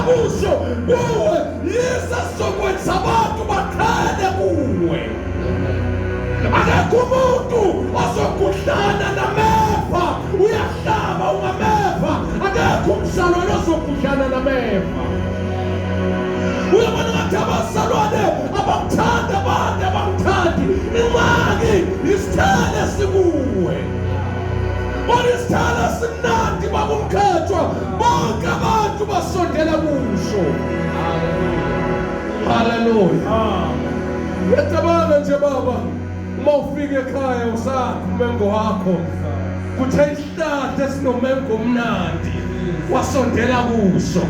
kuso kuwe yiso esizokwenza abantu baqhele kuwe. Akekho umuntu ozogudlana nameva, uyahlaba ungameva. Akekho umzalwane ozogudlana nameva. Uyabona ngathi abazalwane abamthandi abantu abamthandi, ingxaki isithelo esikuwe. Bona isithelo esimnandi bakumkhethwa, bonke abantu basondela kuso. Haleluya. Uyacabanga nje baba, uma ufika ekhaya usakha umengo wakho, kuthe isihlahla esinomengo omnandi wasondela kuso.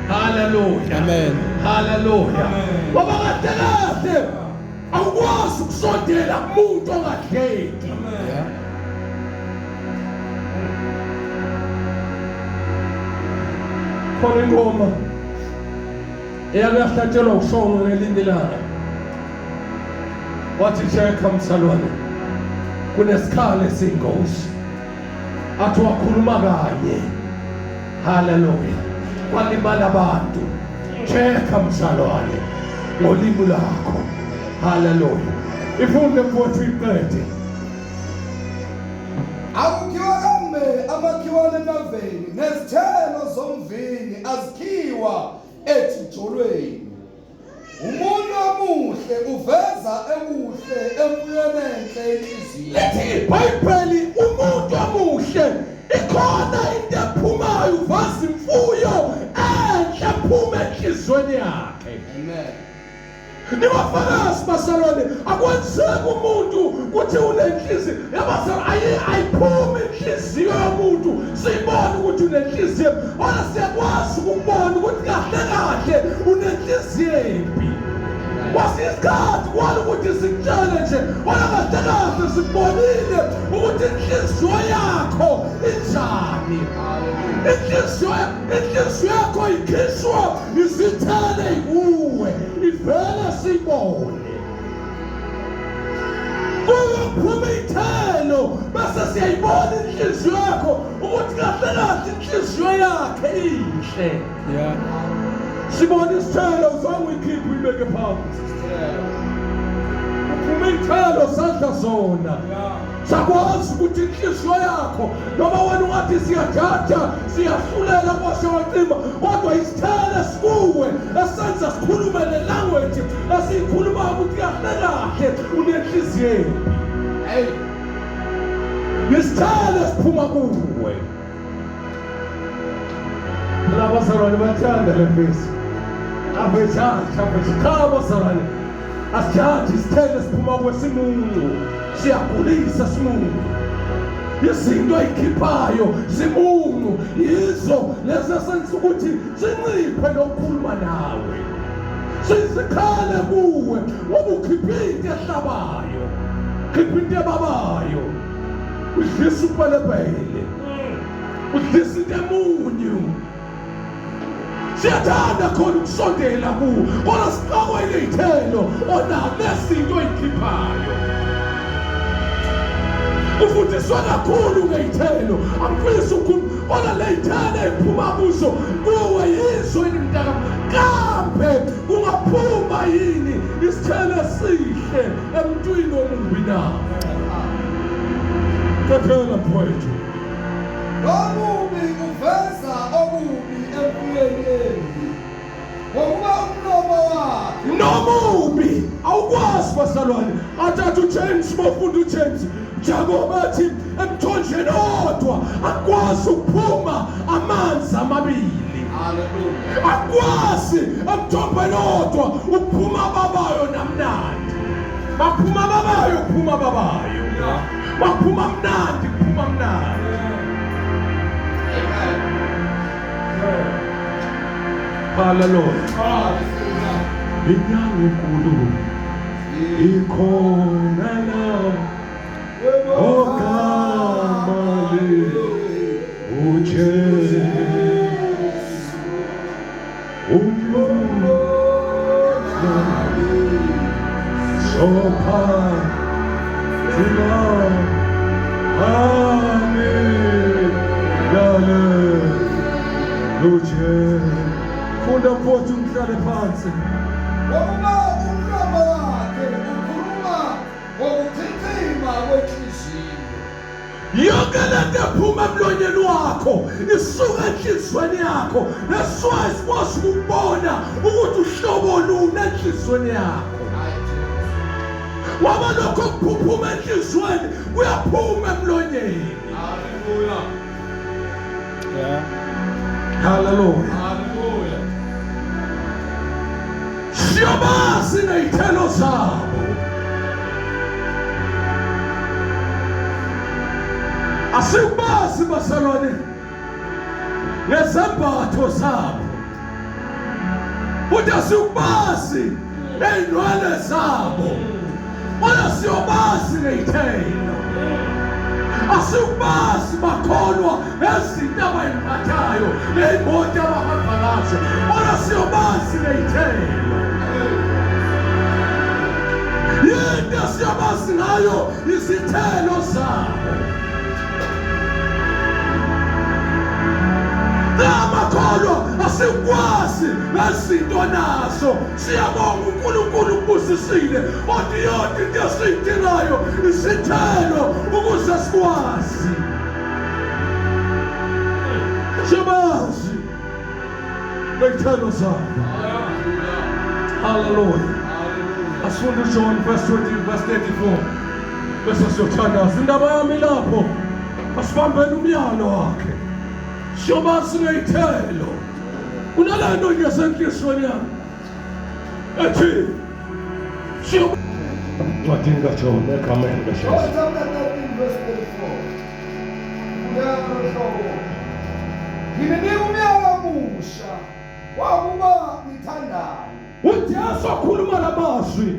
Haleluya. Amen. Haleluya. Ngoba kahle kahle awukwazi ukusondela kumuntu ongadleki. Yeah. Khona ingoma eyake yahlatshelwa uShongwe ngelinye ilanga, wathi Jekha mzalwane, kunesikhala esiyingozi. Athi wakhuluma kanye, haleluya, kwalimala abantu. Jekha mzalwane ngolimi lakho, haleluya. Ifunde mfowethu iqede. Akukhiwa kambe amakhiwane etaveni, nezithelo zomvini azikhiwa ejijolweni. Umuntu omuhle uveza ekuhle emfuyweni enhle yenhliziyo. Lithi iBhayibheli umuntu omuhle ikhona into ephumayo, uvaza imfuyo enhle ephuma enhliziyweni yakhe. Amen. Nibafakazi bazalwane, akwenzeki umuntu ukuthi unenhliziyo yabazalwane, ayiphumi inhliziyo yomuntu siyibone ukuthi unenhliziyo, kodwa siyakwazi ukubona ukuthi kahle kahle unenhliziyo embi. Kwesinye isikhathi kwala ukuthi sikutshele nje, kodwa kahle kahle sikubonile ukuthi inhliziyo yakho injani. Inhliziyo yakho ikhishwa izithele kuwe, ivele siyibone. Kuyophuma iy'thelo bese siyayibona inhliziyo yakho ukuthi kahle kahle inhliziyo yakhe inhle. Yeah. Sibona isithelo, uzange uyikhiphe uyibeke phansi. Uphuma iy'thelo sadla zona. Sakwazi ukuthi inhliziyo yakho noma wena ungathi siyajaja siyahlulela kwasho wacima, kodwa isithelo esikuwe esenza sikhulume le language esiyikhulumayo ukuthi kahle kahle unenhliziyo embi. Hey. Isithelo esiphuma kuwe. Phela abazalwane bayathanda le vesi. Abejaji, abejaji. Cha abazalwane, asijaji isithelo esiphuma kwesimuncu. Siyagulisa simuncu. Izinto ayikhiphayo zimuncu, yizo lezi esenza ukuthi sinciphe nokukhuluma nawe. Sizikhale kuwe ngoba ukhipha into ehlabayo, khipha into ebabayo, udlisa upelepele, udlisa into emunyu. Siyathanda khona ukusondela kuwo, kodwa sixakwa iley'thelo onanezinto oyikhiphayo. Ufundiswa kakhulu ngey'thelo, angifisi ukukhuluma, kodwa ley'thelo ey'phuma kuzo kuwe yizo yini mntaka? Kambe kungaphuma yini isithelo esihle emntwini omubi na? Qaphela mfowethu. Nomubi uveza okubi emfuyweni embi, ngokuba umlomo wakhe. Nomubi awukwazi bazalwane. Athatha uJames, bafunda uJames, Jakobe athi emthonjeni odwa akwazi ukuphuma amanzi amabili. Hallelujah. Akwazi emthombeni odwa ukuphuma ababayo namnandi. Baphuma ababayo, kuphuma ababayo. Baphuma mnandi, kuphuma mnandi. Amen. Hallelujah. Inyanga enkulu ikhona la ogama uJesu umlungu sopha thina amen. Ujesu. Funda mfowethu, ngihlale phansi. Ngokuba umlomo wakhe ukhuluma ngokuchichima kwenhliziyo. Yonke lento ephuma emlonyeni wakho isuka enhliziyweni yakho. That's why sikwazi ukubona ukuthi uhlobo luni enhliziyweni yakho. Ngoba lokho okuphuphuma enhliziyweni kuyaphuma emlonyeni. Hallelujah. Yeah. Hallelujah. Hallelujah. Siyobazi ngey'thelo zabo. Asikubazi bazalwane ngezembatho zabo, futhi asikubazi ngey'nwele zabo, kodwa siyobazi ngey'thelo. Asikubazi bakholwa ngezinto abayiphathayo, ngey'moto abahamba ngazo, kodwa siyobazi ngey'thelo. Yinto esiyobazi ngayo izithelo zabo. Amakholwa asikwazi ngezinto nazo. Siyabonga uNkulunkulu ukubusisile, kodwa iyodwa into esiyidingayo isithelo ukuze sikwazi. Siyabazi ngey'thelo zabo. Hallelujah. Asifunde uJohn verse 20 verse 34 bese siyothandaza. Indaba yami lapho, asibambeni umyalo wakhe, siyobazi ngey'thelo. Kunalento nje esenhliziyweni yami ethi siyo ncwadini kaJohn egameni likaJesu. John chapter 13 verse 34. Uyalo hlobo. Ngininika umyalo omusha wakuba nithandane. UJesu akhuluma lamazwi.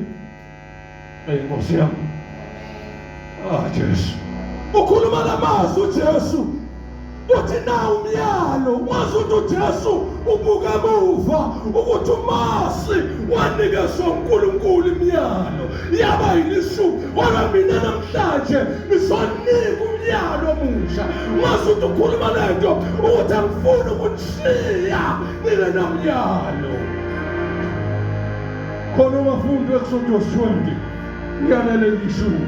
Ey Nkosi yami. Ah Jesu. Ukhuluma lamazwi uJesu. Uthi na umyalo, wazi ukuthi uJesu ubuka emuva ukuthi uMasi wanikezwa uNkulunkulu imiyalo yaba yilishumi, kodwa mina namhlanje ngizonika umyalo omusha. Wazi ukuthi ukhuluma lento ukuthi angifuni ukunishiya ningenamyalo. Khona ungafundi Exodus 20 ngiyalele ishumi,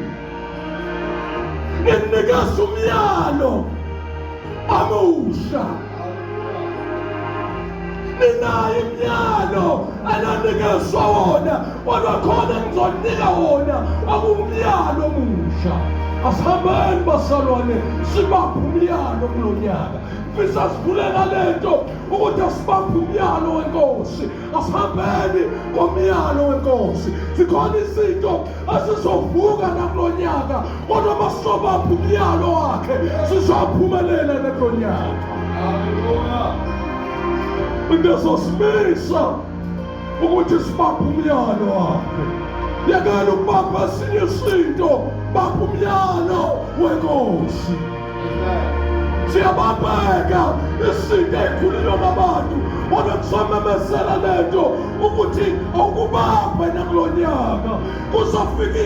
nginikeza umyalo omusha. Ninayo imiyalo enanikezwa wona, kodwa khona ngizonika wona okuwumyalo omusha. Asihambeni bazalwane, sibaphe umyalo kulo nyaka. Mfisa sikhuleka lento ukuthi asibaphe umyalo wenkosi. Asihambeni ngomyalo wenkosi. Zikhona izinto esizovuka nakulo nyaka, kodwa masobapha umyalo wakhe sizophumelela nakulo nyaka. Hallelujah. Into ezosimisa ukuthi sibaphe umyalo wakhe. Yekela ukubapha esinye isinto, bapha umyalo wenkosi. Siyababheka isinto eyikhulunywa ngabantu, kodwa kusomemezela lento ukuthi awukubaphe nakulo nyaka kuzofika.